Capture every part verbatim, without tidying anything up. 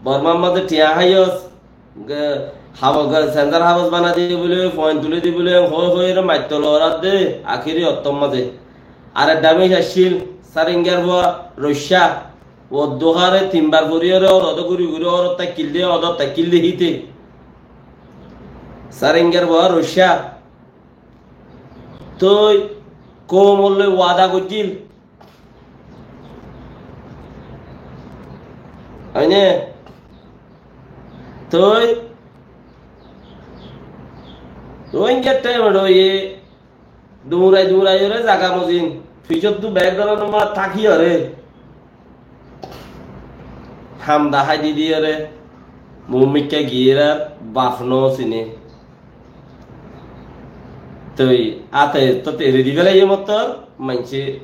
Bormar mazé thiañ háiyos, ge-, habo-, ge-, sensor habos banai dibo buli, foin tuli dibo buli, hoi hoi ere maitto lorar de, akéri ottór mazé. Ar ek damej accíl, Sáringar fua, Roiccá, uddúhare tinbar foriyóre, or odó guri guri, or ottá kil de, odó ottá kil de híte. Sáringar fua, Roiccá. Toi koumor loi wada goijjíl. Óine? Toi Rohingya time ot óiye duñrai duñrai ore zaga mozin. Fisóttu bek dóronor ma táki ore. Ham dahái di di ore. Mumikka giyé ar baf no sine. Toi ate to eri di félaiye mottor maincé.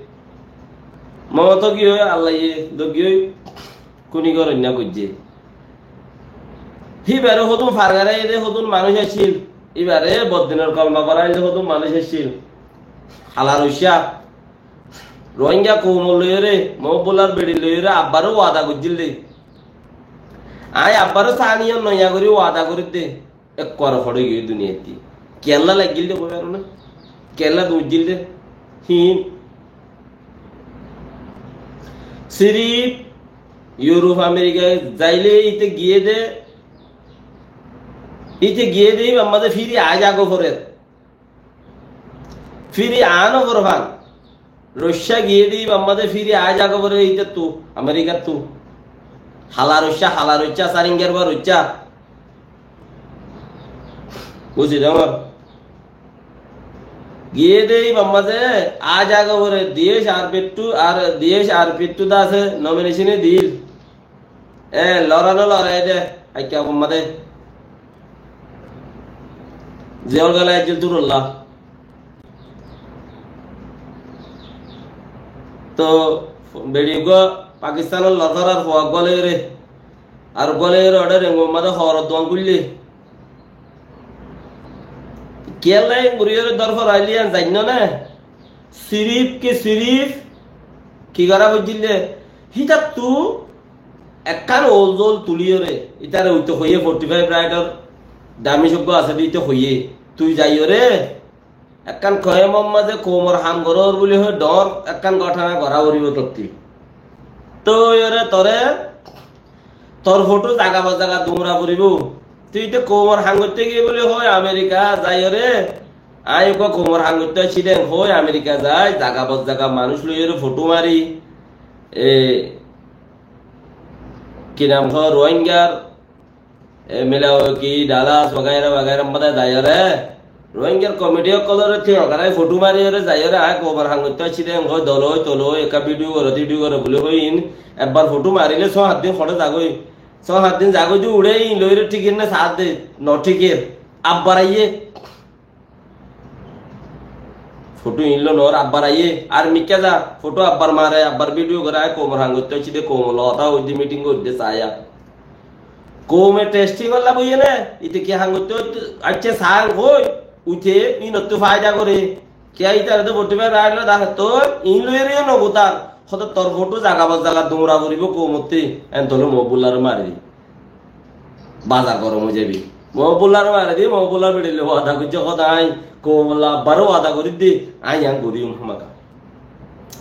Moto giyói Allaye do giyói kuni goróinna goijjé. Híbare hodún fargarai de hodún manúic accíl. Íbare boddinor kolma forail de hodún manúic accíl. Hala Roiccá. Rohingya koumor loiyóre, Mohibullar beçir loiyóre, abbaro wada goijjíl de. Aññí abbaro sániyo noiya gorí wada gorí de. Ekkuare foçé giyé duniyaittí. Kiyólla laiggíl de hoi faro né? Kiyólla duñijjíl de? Híin. Sirif Europe, America zaile íte giyé de, íte giyé de íbar mazé firi aái zago forer. Firi aá no forfán. Roiccá giyé de íbar mazé firi aái zago forer ítattú, Americattú. Hala Roiccá, hala Roiccá, Sáringar fua Roiccá. Buzí dóngor. Giyé de íbar mazé aá zago forer, diyec ar pettú, ar diyec ar pettú de asé, nomination e dil. E, lora no lora de, haikka bomma de. Ziyol gala ejjel durolla. To, beçi uggwá Pakistanor lorkar ar fua uggwá loiyóre. Ar uggwá loiyóre oçé rengu bomma de hoor duan guille. Kiyólla en guriyóre dór forailé en zainno né? Sirif ki sirif ki gorá foijjíl de? Hítattú ekkán oul zoul tulíyore, ítare uite hoiyé forty five right or damage uggwá asé de ite hoiyé, tui zaiyore ekkán koyemor mazé koumor ham gorór buli hoi dhoóñr ekkán góthona gorá foribó tottí. Toi ore tore tor fothú zaga ba zaga duñra foribó. Tui ite koumor ham goitté giyé buli hoi America zaiyore, aññí uggwá koumor ham goitté aiccí de hoi America zai, zaga ba zaga manúic loiyore fothú mari, e, ki nam hoó, Rohingyar, e, Milwaukee, Dallas, wagaira wagaira mazé zaiyore, Rohingyar komiti ókkolore tui ogarai fothú mariyore zaiyore, aññí koumor ham goitté aiccí de hoi doloi toloi ekka video goro, video goro buli hoi in, ebbar fothú marile só hát din hoçé zagoi, só hát din zagoi de uçé in loiyore thíker né saá de, no thíker, abbar aiyé. Fothú inlo noór abbar aiyé, ar mikká za, fothú abbar mare, abbar video gore, aññí koumor ham goitté aiccí de, koumor loi hotá hoidde, meeting goidde, saya. Koume testing olla boiye ne, ite ki ham goitté aiccí, aiccí, saá hoi, uite inottú faida gore. Kiyá ítare to forty five right lo dase toi, in loiyore yó no gutar, hoto tor fothú zaga ba zaga duñra foribó koumottí, en tole Mohibullaré mari di. Bazar gorom ói zaibi. Mohibullaré mari di, Mohibullar beçir loi wada goijjé, hoto aññí koumor loi abbaró wada gorí di, aññí yián gorí yum hámaka.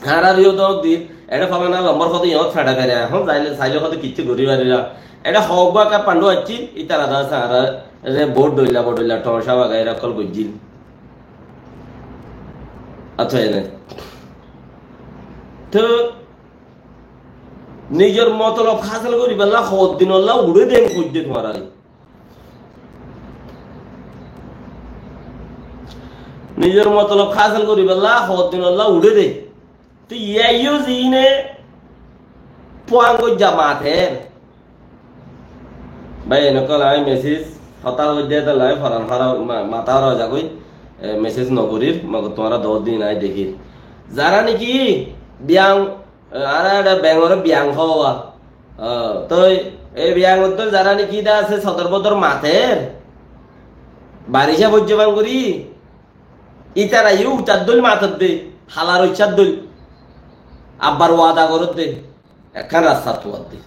Añárar yó dók di, eçé falana lombor hoto yót feçe fere, ehón zaile, saile hoto kiccú gorí farila. Eçé hoó uggwá ekka pandu aiccíl, ítara dase añárare bóut dhoilla, bóut dhoilla, thoñcá wagaira ókkol goijjíl. Ato ene. To nizor motolob hásil goríballa hoddinolla uçé de hoóidde tuáñrare. Nizor motolob hásil goríballa hoddinolla uçé de. To iyá yó ziíne puang goijja mater. Bái, enokkol aññí message hotá hoidde tolla aññí foran fara ma-, matá fara zagói, e, message nogorir, mogor tuáñra doc din aññí dekír. Zará niki biang, e, añára eçé bengoré biang hoó, e, toi e biang ottú zará niki de asé sodor bodor mater, baricá foijjé bangori, ítara yó utar dóil mator de, hala roiccár dóil, abbar wada goror de. Ekkán rasta tuwar de.